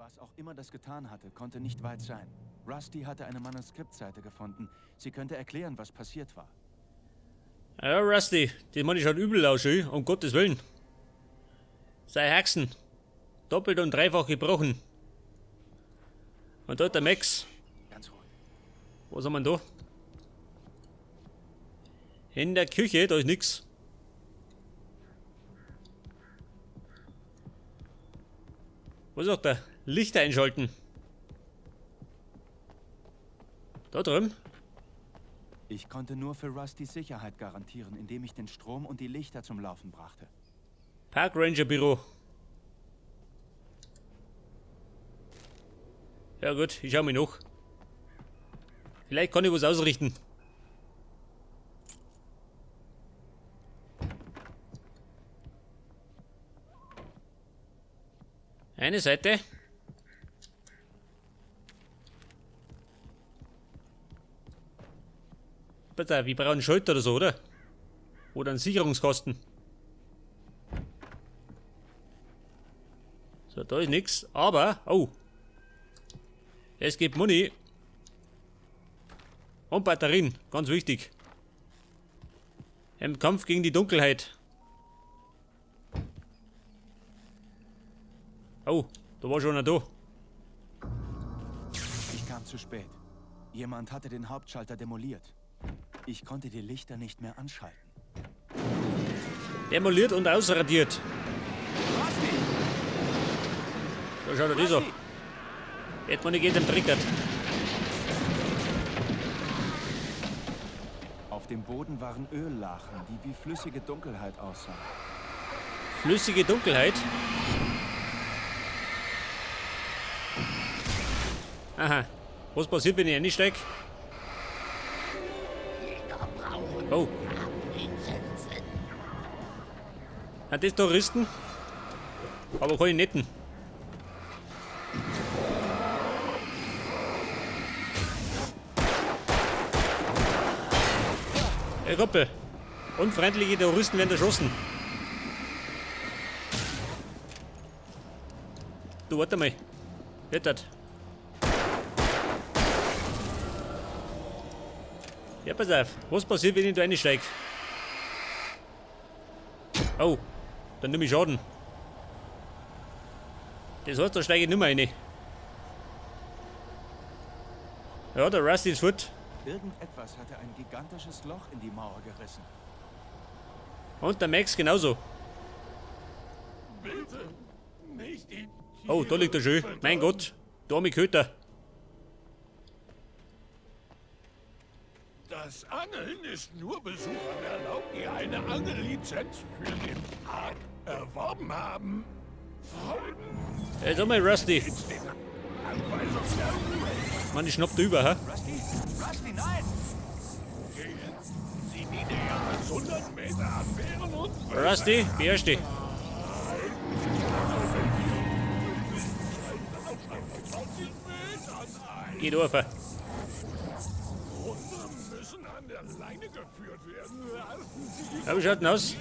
Was auch immer das getan hatte, konnte nicht weit sein. Rusty hatte eine Manuskriptseite gefunden. Sie könnte erklären, was passiert war. Ja, Rusty, die Mann schaut übel aus, schön, um Gottes Willen. Sei Haxen. Doppelt und dreifach gebrochen. Und dort der Max. Ganz ruhig. Was haben wir denn da? In der Küche, da ist nix. Was sagt der? Lichter einschalten. Da drüben. Ich konnte nur für Rustys Sicherheit garantieren, indem ich den Strom und die Lichter zum Laufen brachte. Park Ranger Büro. Ja gut, ich schau mich noch. Vielleicht kann ich was ausrichten. Eine Seite. Bitte, wir brauchen einen Schalter oder so, oder? Oder einen Sicherungskasten. So, da ist nix, aber, oh. Es gibt Muni. Und Batterien, ganz wichtig. Im Kampf gegen die Dunkelheit. Oh, da war schon einer da. Ich kam zu spät. Jemand hatte den Hauptschalter demoliert. Ich konnte die Lichter nicht mehr anschalten. Demoliert und ausradiert. Rusty! Da schaut er das an. Jetzt mal geht dem Trickert. Auf dem Boden waren Öllachen, die wie flüssige Dunkelheit aussahen. Flüssige Dunkelheit? Aha. Was passiert, wenn ich reinsteig? Oh. Sind das Touristen? Aber keine netten. Hey Kumpel, unfreundliche Touristen werden erschossen. Du, warte mal. Jetzt. Ja, pass auf. Was passiert, wenn ich da reinsteig? Oh, dann nehme ich Schaden. Das heißt, da steige ich nicht mehr rein. Ja, der Rusty ist fort. Irgendetwas hatte ein gigantisches Loch in die Mauer gerissen. Und der Max genauso. Bitte nicht die Oh, da liegt er schön. Mein Gott, der arme Köter. Das Angeln ist nur Besuchern erlaubt, die eine Angellizenz für den Park erworben haben. Folgen Hey, sag mal, Rusty. Sie den Anweisungen der Ruhe. Mann, ich schnappt über, hä? Rusty? Rusty, nein! Gehen Sie nie näher als 100 Meter an Bären und Rusty, beherrsch dich. Geht auf. Hunde müssen an der Leine geführt werden. Lassen Sie die Ja, wie schaut denn aus?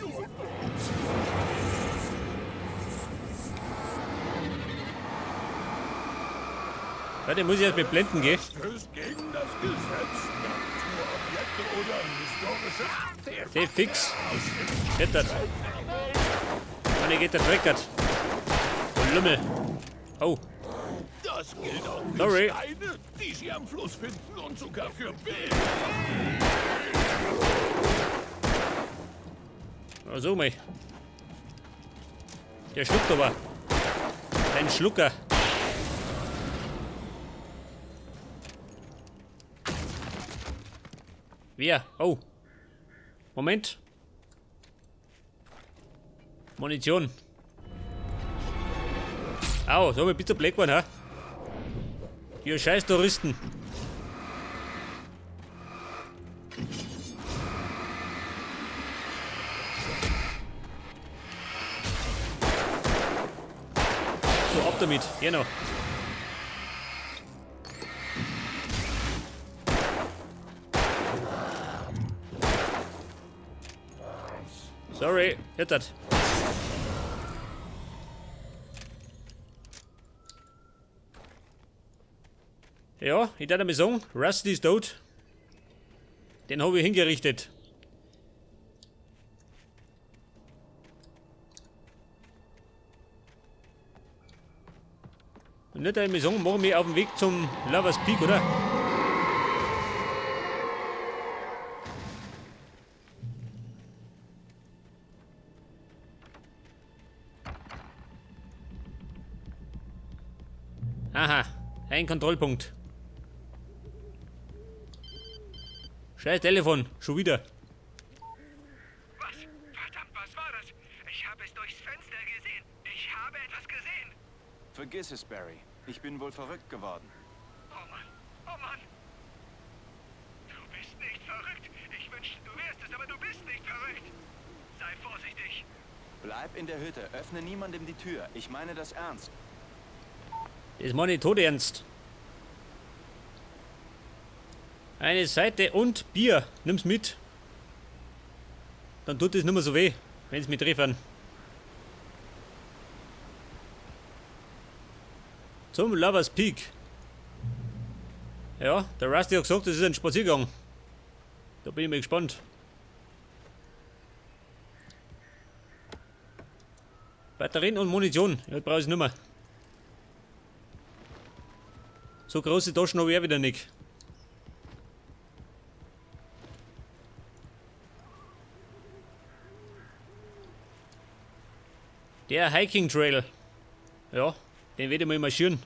Ja, den muss ich erst mit Blenden gehen. Stößt gegen das Gesetz, Naturobjekte oder historische Artefakte Der fix. aus dem Geht das. Mann, hier geht der Treckert. Oh, Lümmel. Oh, Das gilt auch für Sorry. Steine, die Sie am Fluss finden und sogar für Bilder. so mal. Der schluckt aber. Ein Schlucker. Wer? Oh. Moment. Munition. Au, so, ich bin zu blöd geworden, hä? Ihr scheiß Touristen. So, ab damit. Genau. Sorry, jetzt hat. Ja, ich darf mal sagen, Rusty ist tot. Den habe ich hingerichtet. Und nicht einmal sagen, machen wir auf dem Weg zum Lovers Peak, oder? Aha, ein Kontrollpunkt. Scheiß Telefon, schon wieder. Was? Verdammt, was war das? Ich habe es durchs Fenster gesehen. Ich habe etwas gesehen. Vergiss es, Barry. Ich bin wohl verrückt geworden. Oh Mann, oh Mann. Du bist nicht verrückt. Ich wünschte, du wärst es, aber du bist nicht verrückt. Sei vorsichtig. Bleib in der Hütte. Öffne niemandem die Tür. Ich meine das ernst. Das meine ich todernst. Eine Seite und Bier. Nimm's mit. Dann tut es nicht mehr so weh, wenn's mich treffen. Zum Lovers Peak. Ja, der Rusty hat gesagt, das ist ein Spaziergang. Da bin ich mal gespannt. Batterien und Munition. Ja, das brauche ich nicht mehr. So große Taschen habe ich auch wieder nicht. Der Hiking Trail. Ja, den werde ich mal marschieren.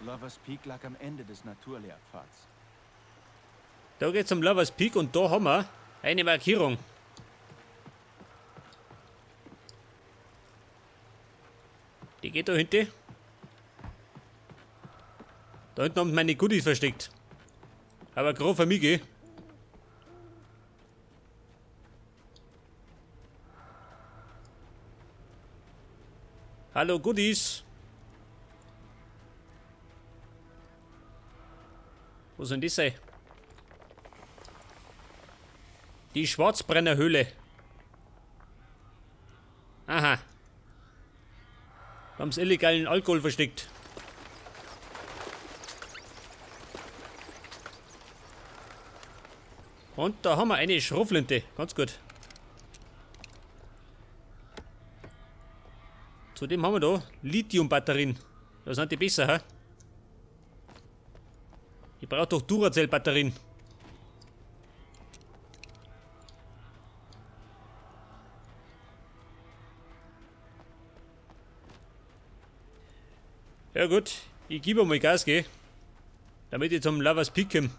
Lovers Peak lag am Ende des Naturlehrpfads. Da geht's zum Lovers Peak und da haben wir eine Markierung. Die geht da hinten. Da hinten haben meine Goodies versteckt. Aber grob für mich, gell? Hallo Goodies. Wo soll denn das sein? Die Schwarzbrennerhöhle. Aha. Da haben sie illegalen Alkohol versteckt. Und da haben wir eine Schrotflinte. Ganz gut. Zudem haben wir da Lithium-Batterien. Da sind die besser, hä? Ich brauche doch Duracell-Batterien. Ja gut, ich gebe mal Gas, gell? Damit ich zum Lovers Peak komme.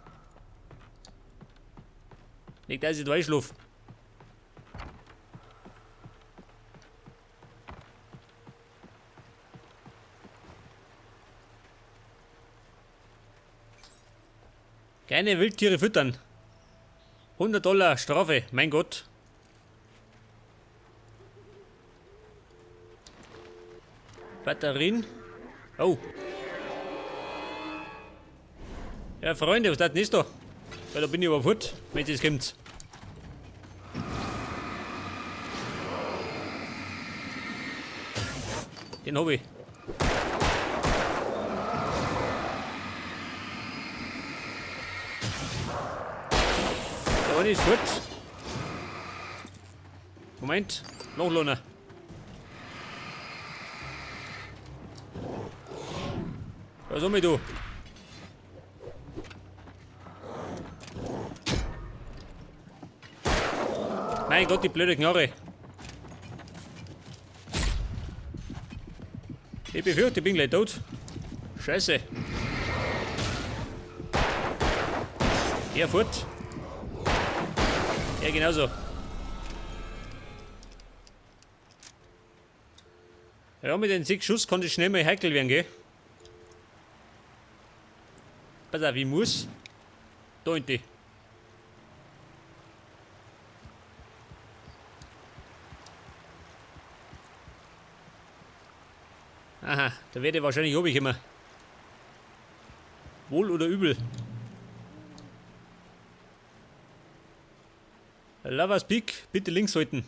Nicht, dass ich da einschlafe. Keine Wildtiere füttern. $100 Strafe, mein Gott. Batterien. Oh. Ja, Freunde, was ist denn das da? Weil da bin ich aber fort, wenn das kommt. Den hab ich. Der eine ist fort. Moment, nachladen. Was soll ich da? Mein Gott, die blöde Knarre. Ich befürchte, ich bin gleich tot. Scheiße. Er fort. Ja, genauso. Ja, mit den 6 Schuss konnte ich schnell mal heikel werden, gell? Pass auf, ich muss. Da hinten. Aha, da werde ich wahrscheinlich runterkommen. Wohl oder übel. Lovers Peak, bitte links halten.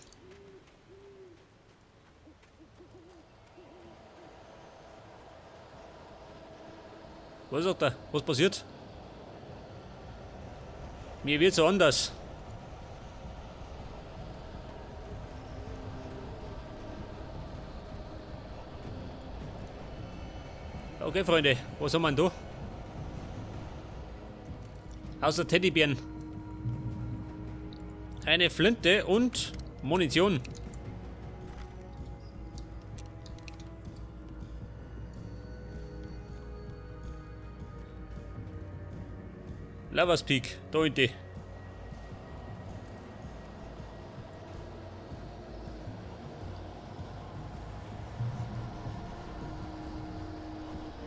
Was sagt er? Was passiert? Mir wird so anders. Okay, Freunde, was haben wir denn da? Außer Teddybären. Eine Flinte und Munition. Lovers Peak, da hinten.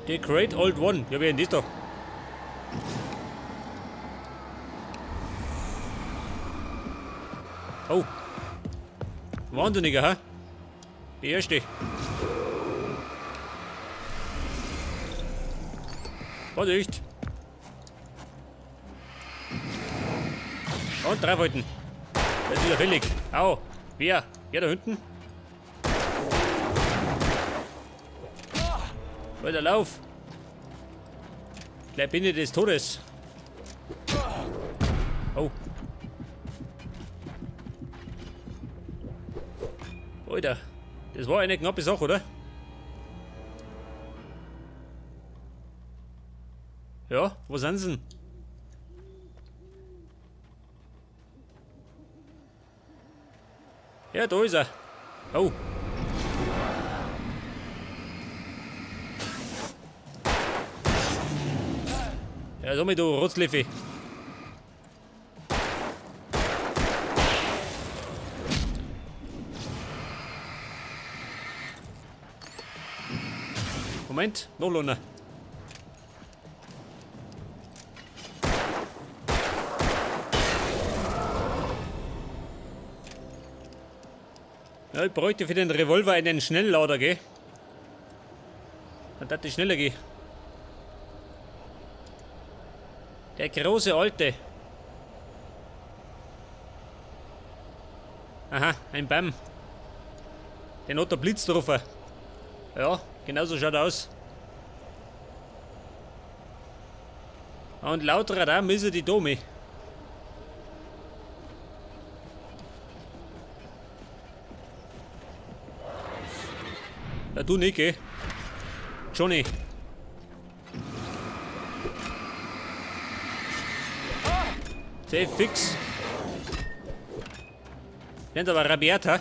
The Great Old One. Ja, wer ist denn das da? Oh. Wahnsinniger, hä? Beherrsch dich. Vorsicht. Und draufhalten. Das ist ja fällig. Au. Wer? Wer da hinten? Alter, lauf! Gleich bin ich des Todes. Oh. Alter, das war eine knappe Sache, oder? Ja, wo sind sie denn? Ja, da ist er. Oh. Ja, so mit du Rotzliffi. Moment, noch Lunge. Ja, ich bräuchte für den Revolver einen Schnelllader, gell? Dann darf das schneller gehen. Der große Alte. Aha, ein Baum. Den hat der Blitz getroffen. Ja, genau so schaut er aus. Und laut Radar müssen die Dome. Ja, du nicht, gell? Johnny. Safe fix. Nennt aber rabiat, ha?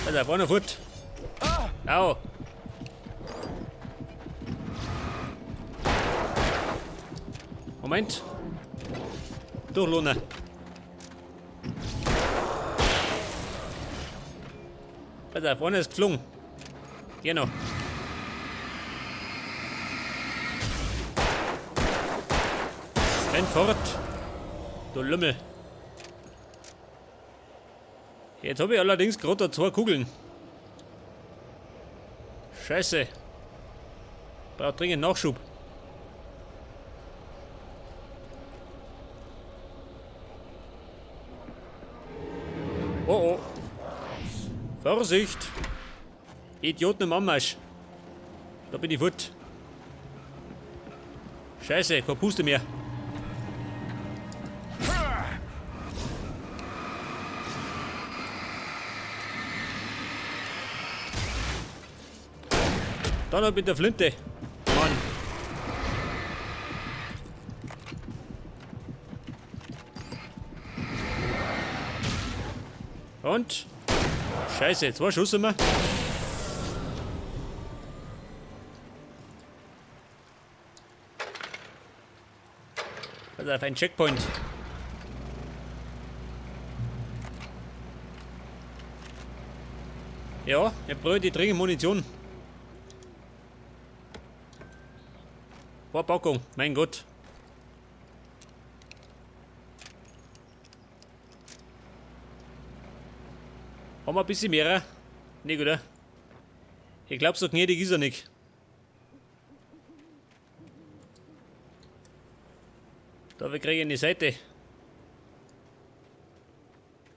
Also, vorne fort. Au. Moment. Durch, Luna. Also, vorne ist geflogen. Genau. Renn fort. Du Lümmel. Jetzt hab ich allerdings gerade da 2 Kugeln. Scheiße. Braucht dringend Nachschub. Oh oh. Vorsicht! Idioten im Anmarsch. Da bin ich fort. Scheiße, keine Puste mehr. Da noch mit der Flinte. Mann. Und? Scheiße, 2 Schuss immer. Also auf einen Checkpoint. Ja, ich brauche die dringend Munition. Packung, mein Gott. Haben wir ein bisschen mehr? Nicht, oder? Ich glaub, so gnädig ist er nicht. Da, wir kriegen eine Seite.